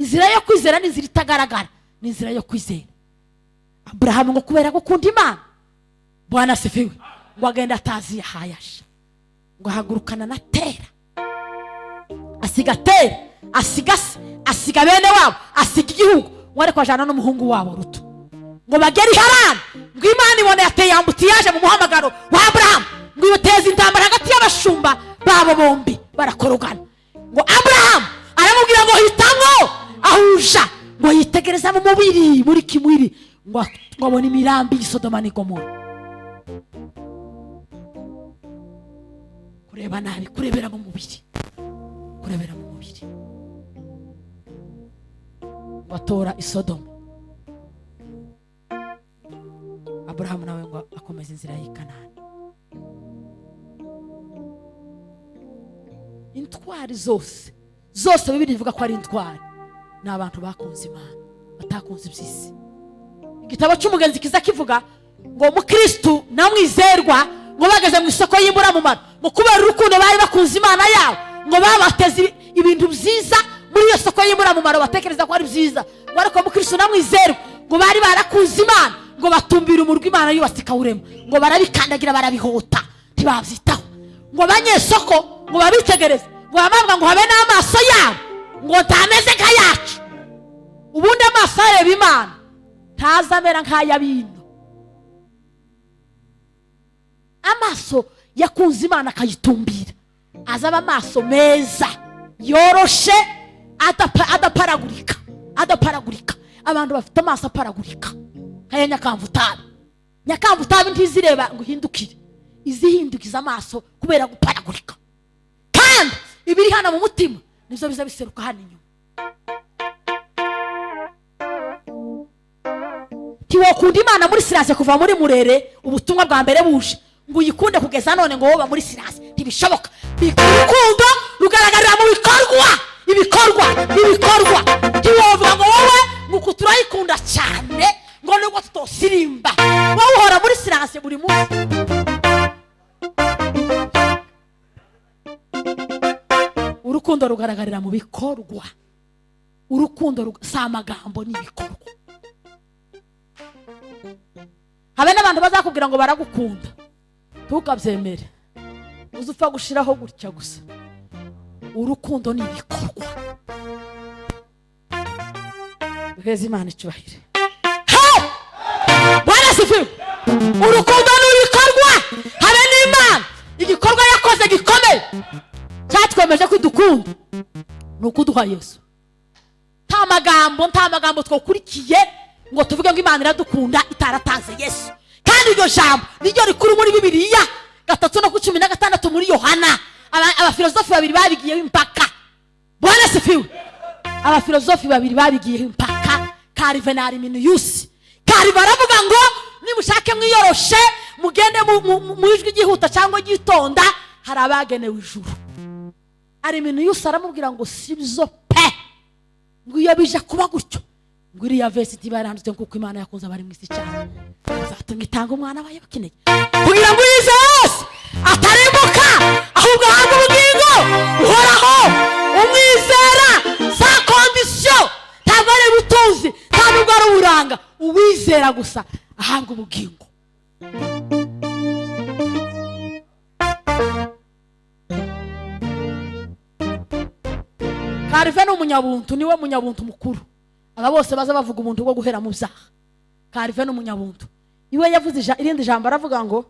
Inzira yo kwizera ni inzira itagaragara, ni inzira yo kwizera. Abraham ngo kubera gukunda Imana, Bwana asifiwe, ngo agenda atazi yahaye aja, ngo ahagurukana na Tera, asiga Tera, asiga se, asiga bene wabo, asiga igihugu, ngo ariko ajana n'umuhungu wabo Ruto, ngo bagere i Harani. Ngo Imana ibona yateye ambutiyaje mu muhamagaro wa Abraham, ngo ibateze intambara hagati y'abashumba babo bombi, barakorogana. Ngo Abraham aramubwira ngo hitamo ahuja, ngo yitegereza mu mubiri muri kimwiri, ngo abone imirambi y'Isodoma n'Igomora. Kureba nabi, kurebera mu mubiri, kurebera mu mubiri. Ngo atora Isodoma. Abraham nawe ngo akomeza inzira y'i Kanani. Intwari zose zose Bibiliya ivuga ko ari intwari, ni abantu bakunze Imana, batakunze iby'isi. Igitabo cy'umugenzi kiza kivuga ngo umukristu na mwizerwa ngo bageze mu isoko y'imburamumaro, ngo kubera urukundo bari bakunze Imana yabo, ngo babateze ibintu byiza muri iyo soko y'imburamumaro batekereza ko ari byiza. Ngo ariko umukristu na mwizerwa ngo bari barakunze Imana, ngo batumbira umurwi Imana yubatse ikawurema, ngo barabikandagira barabihota ntibabyitaho. Ngo abanyesoko ngo babitegereze, ngo bamavuga ngo habe n'amaso yabo ngo ntameze nk'ayacu. Ubundi amaso areba Imana ntazamera nk'ay'abino. Amaso yakunze Imana akayitumbira azaba amaso meza yoroshe, adaparagurika, adaparagurika. Abantu bafite amaso aparagurika nk'aya nyakamvutabi. Nyakamvutabi ntizireba ngo ihindukire, izihindukiza amaso kubera guparagurika. Kandi ibiri hano mu mutima nibyo biza biseruka hano inyuma. Ntiwokunda Imana muri Sirase kuva muri Murere ubutumwa bwa mbere buje, ngo uyikunde kugeza none ngo woba muri Sirase, ntibishoboka. Urukundo rugaragarira mu bikorwa, ibikorwa, ibikorwa. Ntiwovuga ngo wowe ngo turayikunda cyane ngo nubwo tutosirimba, wowe uhora muri Sirase buri munsi. Urukundo rugaragarira mu bikorwa. Urukundo si amagambo, ni ibikorwa. Habe n'abantu bazakubwira ngo baragukunda, ntukabyemere, uze upfa gushiraho gutya gusa. Urukundo ni ibikorwa. Duheze Imana icyubahiro. Bwana asifiwe. Urukundo ni ibikorwa, habe n'Imana igikorwa yakoze gikomeye cyatwemeje ko idukunda ni ukuduha Yesu. Nta magambo twakurikiye ngo tuvuge ngo Imana iradukunda itaratanze Yesu. Kandi iryo jambo niryo rikuru muri Bibiliya, 3:16 muri Yohana. Abafilozofi babiri babigiyeho impaka. Bwana asifiwe. Abafilozofi babiri babigiyeho impaka, Karive na Ariminiyusi. Karive aravuga ngo nimushake mwiyoroshe, mugende mu ijwi ryihuta cyangwa ryitonda, hari abagenewe ijuru. Ariminiyusi aramubwira ngo sibyo pe, ngo iyo bija kuba gutyo, ngo iriya verse iba yaranditse, kuko Imana yakunze abari mu isi cyane, izatumwa itanga umwana wayo bakeneye, kugira ngo uyize wese atarimbuka, ahubwo ahabwe ubugingo buhoraho. Umwizera sa condition, ntabwo ari ubutunzi, nta nubwo ari uburanga, uwizera gusa ahabwa ubugingo. Karive ni umunyabuntu, niwe munyabuntu mukuru. Aba bose baza bavuga ubuntu bwo guhera mu byaha, Karive ni umunyabuntu. Iwe yavuze irindi jambo, aravuga ngo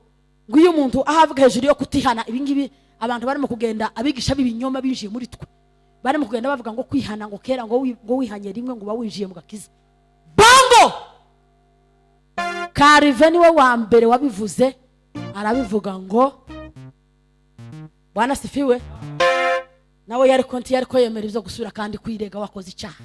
iyo umuntu aho avuga hejuru yo kutihana, ibingibi abantu barimo kugenda, abigisha b'ibinyoma binjiye muri twe, barimo kugenda bavuga ngo kwihana, ngo kera ngo wihanye rimwe ngo uba winjiye mu gakiza. Bongo! Karive niwe wa mbere wabivuze, arabivuga ngo Bwana sifiwe. Nawe yari konti, yari ko yemera ibyo gusubira kandi kwirega wakoze icyaha.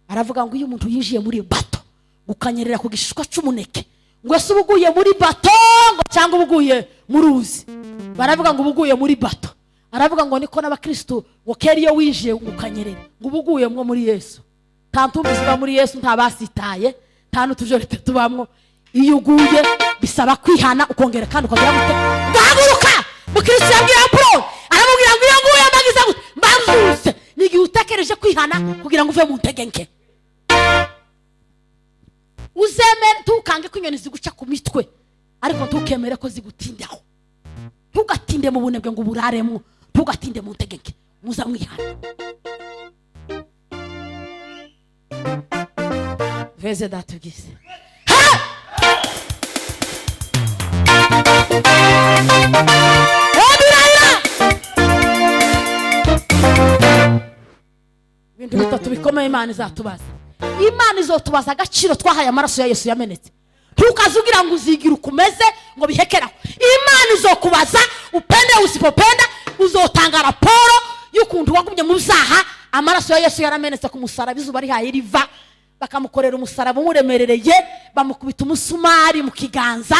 Aravuga ngo iyo umuntu yinjiye muri bato, ukanyerera ku gishishwa cy'umuneke, ngo ese uba uguye muri bato ngo cyangwa uba uguye mu ruzi? Baravuga ngo uba uguye muri bato. Aravuga ngo niko n'abakirisitu, ngo kera iyo winjiye ngo ukanyerera, ngo uba uguye mwo muri Yesu. Nta ntumbi ziba muri Yesu, nta basitaye, nta n'utujorite tubamwo. Iyo uguye bisaba kwihana, ukongera kandi ukagira gute? Ugahaguruka. Mukirisitu yabwiye Apolo, aramubwira ngo iyo nguye mbagize gute? Mbazutse. Ni igihe utekereje kwihana kugira ngo uve mu ntege nke. Uzemere, ntukange ko inyoni ziguca ku mitwe, ariko ntukemere ko zigutindaho. Ntugatinde mu bunebwe ngo uburaremo, ntugatinde mu ntege nke, muza mwihana. Veze data ubwize. Birahira ibintu bitatu bikomeye Imana izatubaza. Imana izotubaza agaciro twahaye amaraso ya Yesu yamenetse. Ntukaze ugira ngo uzigira ukumeze ngo bihekeraho. Imana izokubaza, upende usipopenda, uzotanga raporo y'ukuntu wagumye mu byaha, amaraso ya Yesu yaramenetse ku musaraba, izuba rihaye riva, bakamukorera umusaraba umuremerereye, bamukubita umusumari mu kiganza,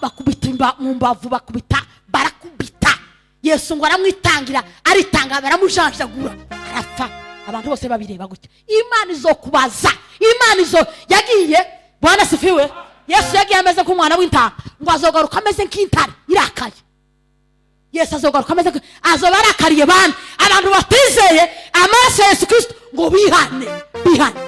bakubita mu mbavu, bakubita, barakubita Yesu ngo aramwitangira, aritanga, baramujanjagura, arapfa, abantu bose babireba gutya. Imana izokubaza. Imana izo yagiye. Bwana sifiwe. Yesu yagiye ameze nk'umwana w'intama, ngo azogaruka ameze nk'intare irakaye. Yesu azogaruka ameze azoba arakariye bande? Abantu batizeye amaraso ya Yesu Kirisito ngo bihane, bihane.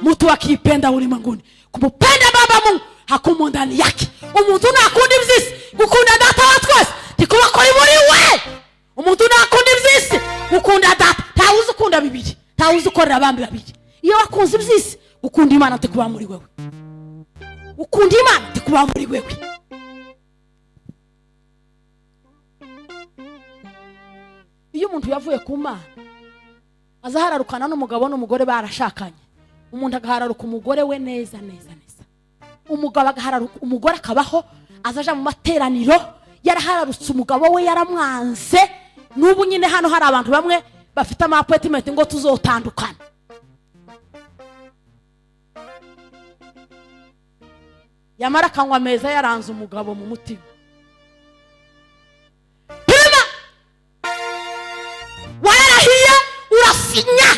Mtu akiipenda ulimwenguni, kumupenda Baba Mungu hakumo ndani yake. Umuntu nakunda iby'isi, gukunda Data wa twese ntikuba kuri muri we. Umuntu nakunda iby'isi, gukunda Data, ntawuzi ukunda bibiri, ntawuzi ukorera abandi babiri. Iyo wakunze iby'isi, gukunda Imana ntikuba muri wewe, ukunda Imana ntikuba muri wewe. Iyo umuntu yavuye ku Mana, azahararukana n'umugabo n'umugore barashakanye, umuntu agahararuka umugore we neza neza neza, umugabo agahararuka umugore, akabaho azaja mu materaniro yarahararutse umugabo we, yaramwanze. N'ubu nyine hano hari abantu bamwe bafite ama appointment ngo tuzotandukana. Yamara akanywa meza, yaranze umugabo mu mutima. Pima, wararahiye, urasinya,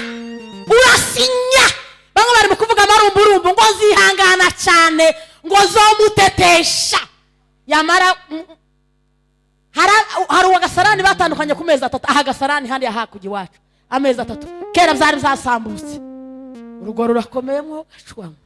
urasinya. Bamwe bari mu kuvuga amarumburumbu ngo zihangana cyane, ngo zomutetesha. Yamara hari uwa gasarani batandukanye ku mezi 3. Aha gasarani handi hakurya iwacu, amezi 3 kera byari byasambutse, urugo rurakomeye mwo gacwamo.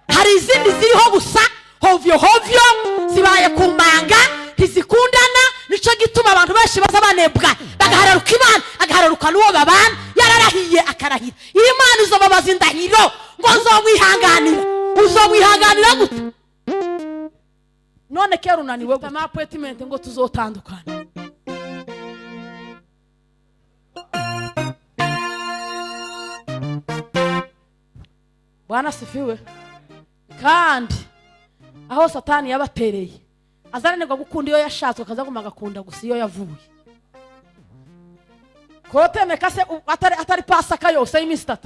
Hari izindi ziriho gusa hovyo hovyo, zibaye ku manga. Ntizikundana. Nicyo gituma abantu benshi baza banebwa, bagahararuka Imana, agahararuka n'uwo babana. Yararahiye, akarahira Imana izobabaza indahiro ngo nzomwihanganira. Uzomwihanganira gute? None kera unaniwe gute? Ama appointment ngo tuzotandukana. Bwana asifiwe. Kandi aho Satani yabatereye, azananirwa gukunda iyo yashatswe, akazaguma agakunda gusa iyo yavuye. Kotemeka se atari Pasaka yose y'iminsi 3?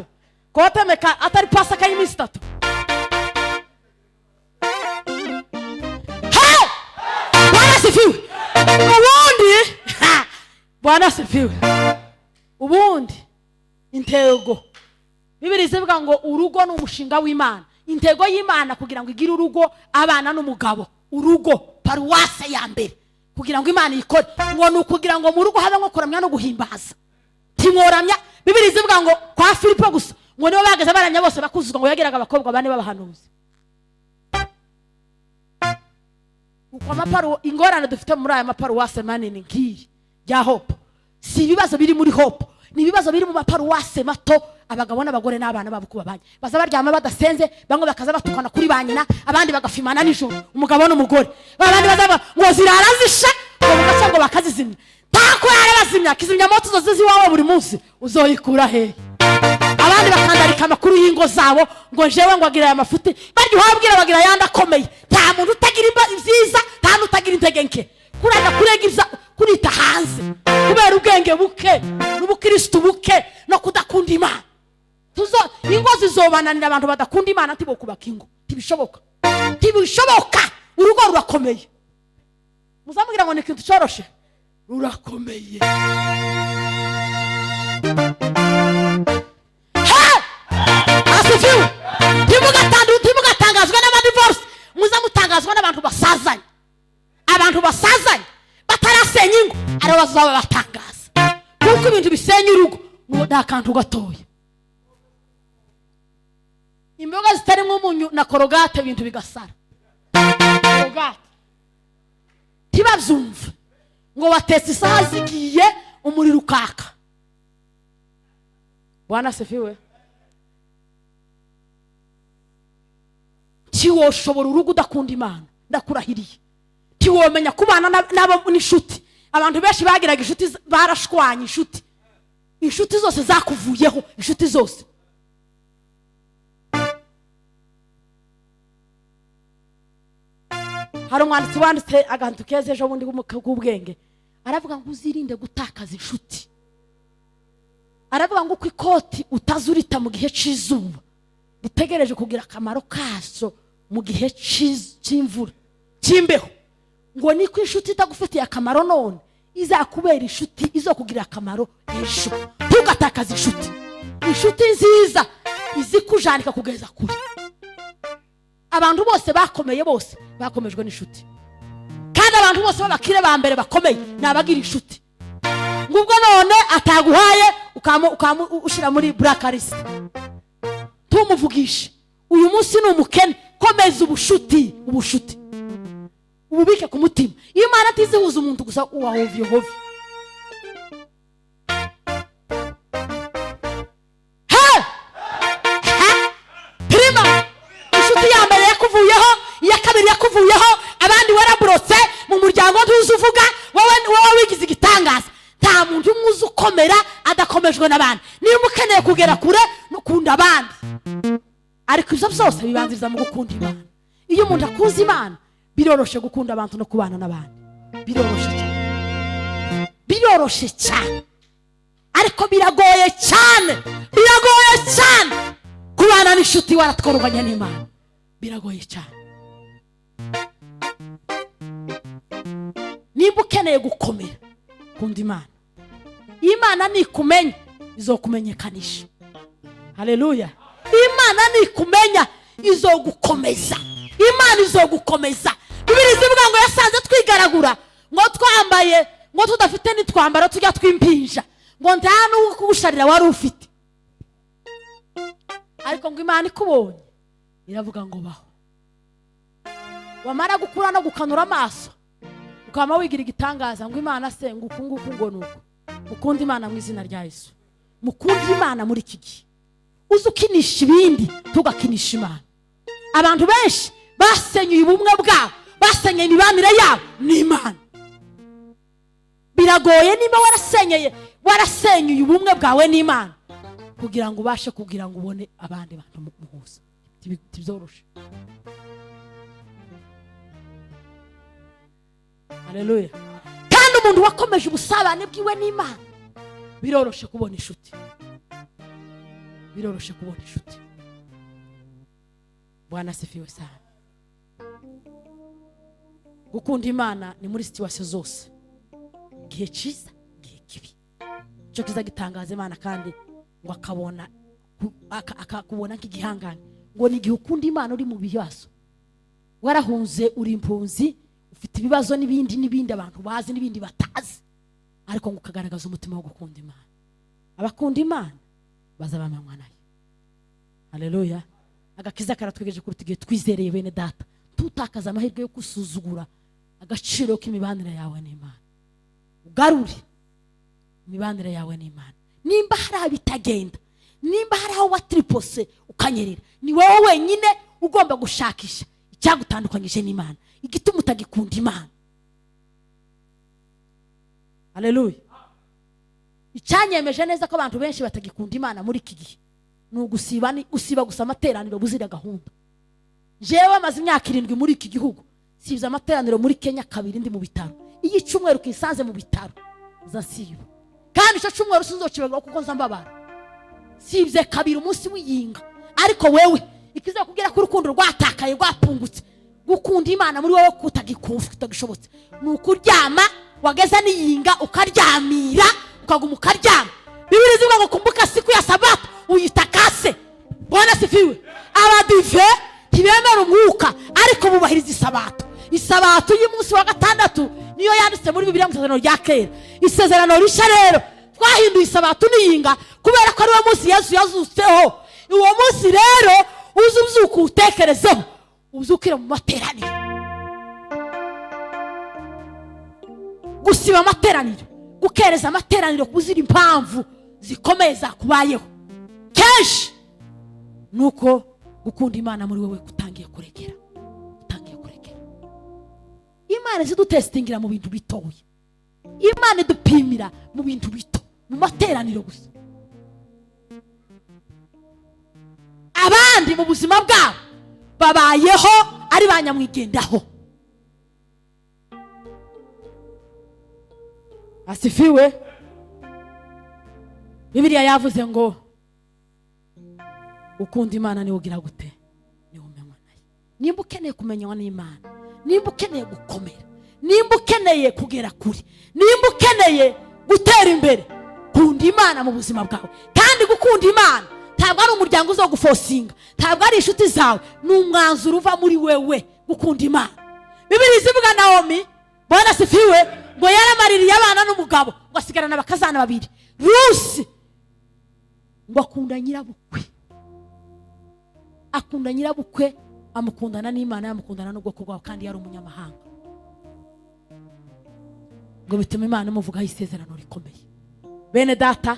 Kotemeka atari Pasaka y'iminsi 3? Hey! Bwana asifiwe. Ubundi ha! Bwana asifiwe. Ubundi intego, Bibiri zivuga ngo urugo ni umushinga w'Imana. Intego y'Imana kugira ngo igire urugo, abana n'umugabo, urugo paruwase ya mbere, kugira ngo Imana ikore, ngo ni ukugira ngo mu rugo habe nko kuramya no guhimbaza. Timworamya. Bibiri zivuga ngo kwa Filipo gusa ngo nibo bageze baramya bose bakuzuzwa, ngo yageraga abakobwa bane b'abahanuzi. Uko ingorane dufite muri aya maparuwase manini nk'iyi ya Hope, si ibibazo biri muri Hope, ni ibibazo biri mu maparuwase mato. Abagabo n'abagore n'abana babo uko babanye, baza baryama badasenze, bamwe bakaza batukana kuri ba nyina, abandi bagafimana nijoro, umugabo n'umugore. Abandi baza ngo zirara zisha, ngo bugaca ngo bakazizimya. Ntako yarabazimya. Kizimyamoto zo zizi iwawe buri munsi uzoyikura hehe? Abandi bakandarika amakuru y'ingo zabo, ngo jewe ngo agira aya mafuti, barya uhabwira bagira ayandi akomeye. Nta muntu utagira ibyiza, nta n'utagira intege nke. Kurajya kurega ibya kurita hanze kubera ubwenge buke n'ubukristu buke no kudakunda Imana. Tuzo ingo zizobananira abantu badakunda Imana, ntibokubaka ingo, ntibishoboka, ntibishoboka. Urugo rurakomeye. Muzamubwira ngo ni ikintu cyoroshe, rurakomeye. Hey! Asifiwe. Ntimugatangazwe n'amadivorce, muze mutangazwa n'abantu basazanye. Abantu basazanye batarasenya ingo aribo bazaba batangaza, kuko ibintu bisenya urugo ni akantu gatoya, imboga zitarimo umunyu na korogate, ibintu bigasara. Korogate ntibabyumve, ngo watetse isaha zigiye, umuriro ukaka. Bwana asifiwe. Ntiwoshobora urugo udakunda Imana, ndakurahiriye. Ntiwomenya kubana n'abo n'inshuti. Abantu benshi bagiraga inshuti barashwanye, inshuti zose zakuvuyeho, inshuti zose. Hari umwanditsi wanditse agantu keza ejo bundi k'ubwenge, aravuga ngo uzirinde gutakaza inshuti. Aravuga ngo uko ikoti utazurita mu gihe cy'izuba ritegereje kugira akamaro kazo mu gihe cy'imvura, cy'imbeho, ngo niko inshuti itagufitiye akamaro none izakubera inshuti izokugirira akamaro ejo. Ntugatakaze inshuti. Inshuti nziza izikujanika kugeza kure. Abantu bose bakomeye bose bakomejwe n'inshuti, kandi abantu bose b'abakire ba mbere bakomeye ni abagira inshuti. Ngubwo none ataguhaye ukamu ushyira muri blacklist, tumuvugishe. Uyu munsi ni umukene, komeza ubushuti, ubushuti ububike ku mutima. Iyo Imana atizihuza umuntu gusa uwa hovyo hovyo. He! Ha! Prima inshuti ya mbere yakuvuyeho, iya kabiri yakuvuyeho, abandi waraburotse mu muryango ntuzi uvuga, wowe wigize igitangaza. Nta muntu umwe uzi ukomera adakomejwe n'abandi. Niba ukeneye kugera kure, nukunda abandi, ariko ibyo byose bibanziriza mu gukunda Imana. Iyo umuntu akunze Imana, biroroshe gukunda abantu no kubana n'abandi, biroroshe cyane, biroroshe cyane. Ariko biragoye cyane, biragoye cyane kubana n'inshuti waratworoganya n'Imana, biragoye cyane. Nimba ukeneye gukomera, kunda Imana. Imana nikumenya izokumenyekanisha. Haleluya. Imana nikumenya izogukomeza. Imana izogukomeza. Bibiri zivuga ngo yasanze twigaragura, ngo twambaye, ngo tudafite n'itwambaro tujya twimpinja, ngo nta n'ukusharira wari ufite, ariko ngo Imana ikubonye iravuga ngo baho. Wamara gukura no gukanura amaso Ukaba wigira igitangaza ngo Imana se ngo uku nguku ngo nuko. Mukunde Imana mu izina rya Yesu. Mukunde Imana muri iki gihe. Uze ukinisha ibindi, tugakinisha Imana. Abantu benshi basenyuye ubumwe bwabo, basenyeye imibanire yabo n'Imana. Biragoye niba warasenyuye ubumwe bwawe n'Imana kugira ngo ubashe kugira ngo ubone abandi bantu muhuza. Tibyoroshe. Haleluya. Kandi umuntu wakomeje ubusabane bwiwe n'Imana biroroshe kubona inshuti. Biroroshe kubona inshuti. Bwana asifiwe sana. Gukunda Imana ni muri situation zose, igihe cyiza, igihe kibi. Cyo kiza gitangaza Imana kandi ngo akabona akakubona nk'igihangane. Ngo ni igihe ukunda Imana uri mu bibazo, warahunze, uri impunzi, ufite ibibazo n'ibindi n'ibindi abantu bazi n'ibindi batazi, ariko ngo ukagaragaza umutima wo gukunda Imana. Abakunda Imana bazabamanywa nayo. Haleluya. Agakiza karatwegeje kuruta igihe twizereye bene data. Tutakaza amahirwe yo gusuzugura agaciro k'imibanire yawe n'Imana. Ugarure imibanire yawe n'Imana. Nimba hari abitagenda, nimba hari aho watripose ukanyerera, ni wowe wenyine ugomba gushakisha icyagutandukanyije n'Imana, igituma utagikunda Imana. Haleluya. Icyanyemeje neza ko abantu benshi batagikunda Imana muri iki gihe ni ugusiba, ni usiba gusa amateraniro buzira gahunda. Jewe amaze imyaka 7 muri iki gihugu sibye amateraniro muri Kenya 2 ndi mu bitaro. Iyo icyumweru kisanze mu bitaro nzasiba, kandi icyo cyumweru sinzocibagirwa kuko nza mbabara. Sibye 2 umunsi w'iyinga. Ariko wewe ikizakubwira ko urukundo rwatakaye, rwapungutse, gukunda Imana muri wowe kutagikunda, kutagishobotse, ni ukuryama wageza n'iyinga ukaryamira, ukaguma ukaryama. Bibiri zivuga ngo kumbuka siku ya sabato uyitakase. Bwana sifiwe. Abadive ntibemera umwuka ariko bubahiriza isabato. Isabato y'umunsi wa 6 niyo yanditse muri Bibiliya mu isezerano rya kera. Isezerano rishya rero twahinduye isabato n'iyinga kubera ko ari wo munsi Yesu yazutseho. Uwo munsi rero uze ubyuka utekerezeho, ubyukire mu materaniro. Gusiba amateraniro, gukereza amateraniro kuzira impamvu zikomeye zakubayeho kenshi nuko gukunda Imana muri wowe kutangiye kuregera, utangiye kuregera. Imana izidutestingira mu bintu bitoya, Imana idupimira mu bintu bito, mu materaniro gusa. Abandi mu buzima bwabo babayeho ari ba nyamwigendaho. Asifiwe. Bibiliya yavuze ngo ukunda Imana niwe ugira gute, niwe umenywa nayo. Nimba ukeneye kumenywa n'Imana, nimba ukeneye gukomera, nimba ukeneye kugera kure, nimba ukeneye gutera imbere, kunda Imana mu buzima bwawe. Kandi gukunda Imana ntabwo ari umuryango uzogufosinga, ntabwo ari inshuti zawe, ni umwanzuro uva muri wewe gukunda Imana. Bibiliya izivuga Naomi, Bwana asifiwe, ngo yaramaririye abana n'umugabo, ngo asigarana abakazana 2. Rusi ngo akunda nyirabukwe, akunda nyirabukwe, amukundana n'Imana, yamukundana n'ubwoko bwawe, kandi yari umunyamahanga. Ngo bituma Imana imuvugaho isezerano rikomeye. Bene data,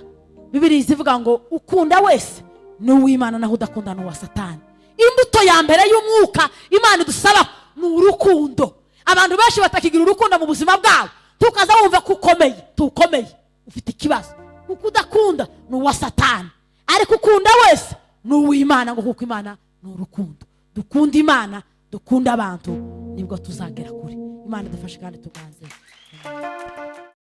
Bibiliya izivuga ngo ukunda wese ni uw'Imana, naho udakunda ni uwa Satani. Imbuto ya mbere y'umwuka Imana idusaba ni urukundo. Abantu benshi batakigira urukundo mu buzima bwabo, tukaza wumva ko ukomeye, tukomeye, ufite ikibazo, kuko udakunda ni uwa Satani. Ariko ukunda wese ni uw'Imana, ngo kuko Imana ni urukundo. Dukunda Imana, dukunda abantu, nibwo tuzagera kure. Imana idufashe kandi tuganze.